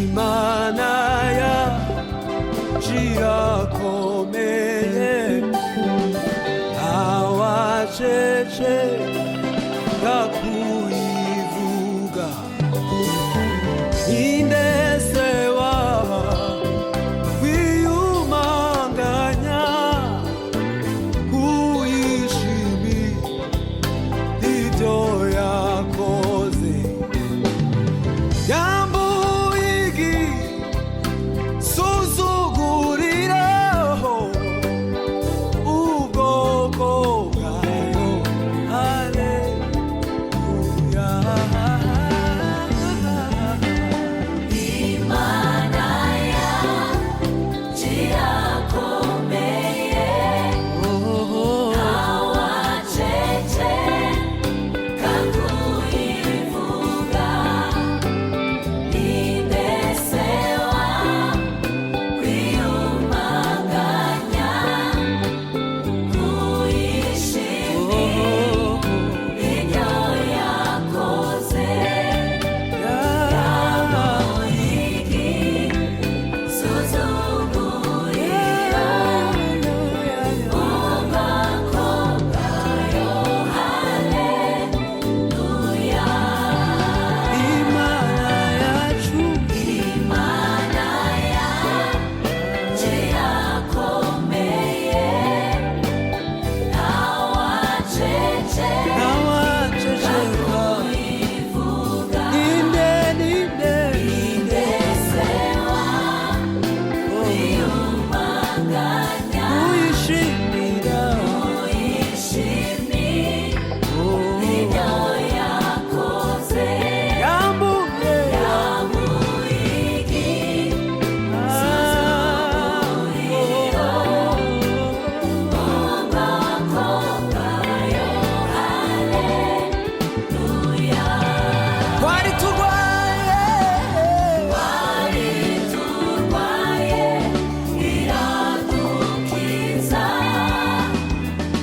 Imana yacu irakomeye, ntawacece kuyivuga. Indese waba wiyumanganya kuyishimi ibyo yakoze, yambuye igisuzuguriro ubwoko bwayo. Haleluya. Imana yacu irakomeye, ntawaceceka kuyivuga. Ninde se wakwiyumanganya kuyishimira ibyo yakoze? Suzugurira ubwoko bwayo. Haleluya. Imana yacu, Imana yacu irakomeye, ntawaceceka ntawaceceka kuyivuga. Ninde, ninde, ninde Ninde se wakwiyumanganya kuyishimira kuyishimira ibyo yakoze? Yambuye Yambuye igisuzuguriro ubwoko bwayo. Haleluya. Twari turwaye, Twari turwaye iradukiza,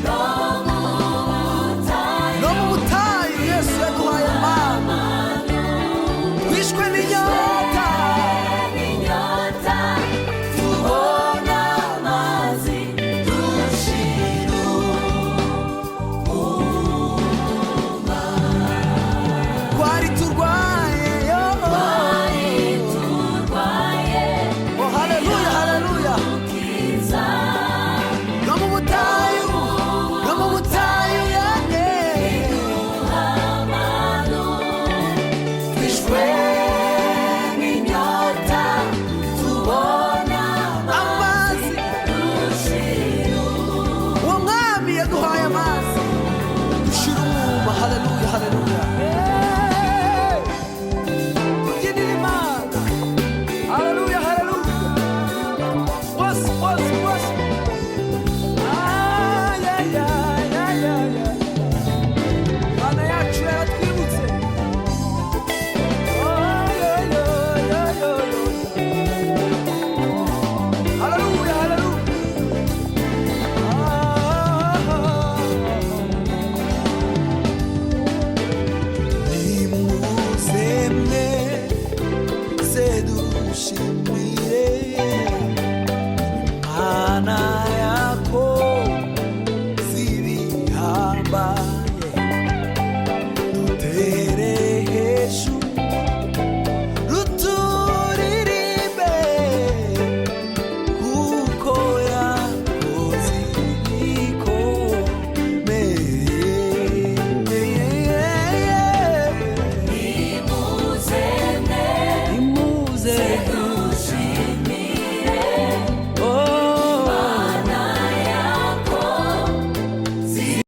no mu butayu no mu butayu Yesu yaduhaye amana. Twishwe n'inyota, n'inyota tubona amazi dushira umwuma. Twari turwaye yo. Twari turwaye Oh, haleluya, haleluya. iradukiza, No mu butayu, no mu butayu yanjye. Amanu Twishwe n'inyota tubona amazi. Dushira Uwo mwami yaduhaye amazi dushira umwuma. Haleluya, haleluya. Hey! Tubyinire Imana. Haleluya, haleluya. Bose, bose, bose. Ay, ay, ay, ay, ay, ay. Imana yacu yaratwibutse. Ay, ay, ay, ay, ay, ay. Haleluya, haleluya. Nimuzemwe sedushimire Imana yako zibihambaye.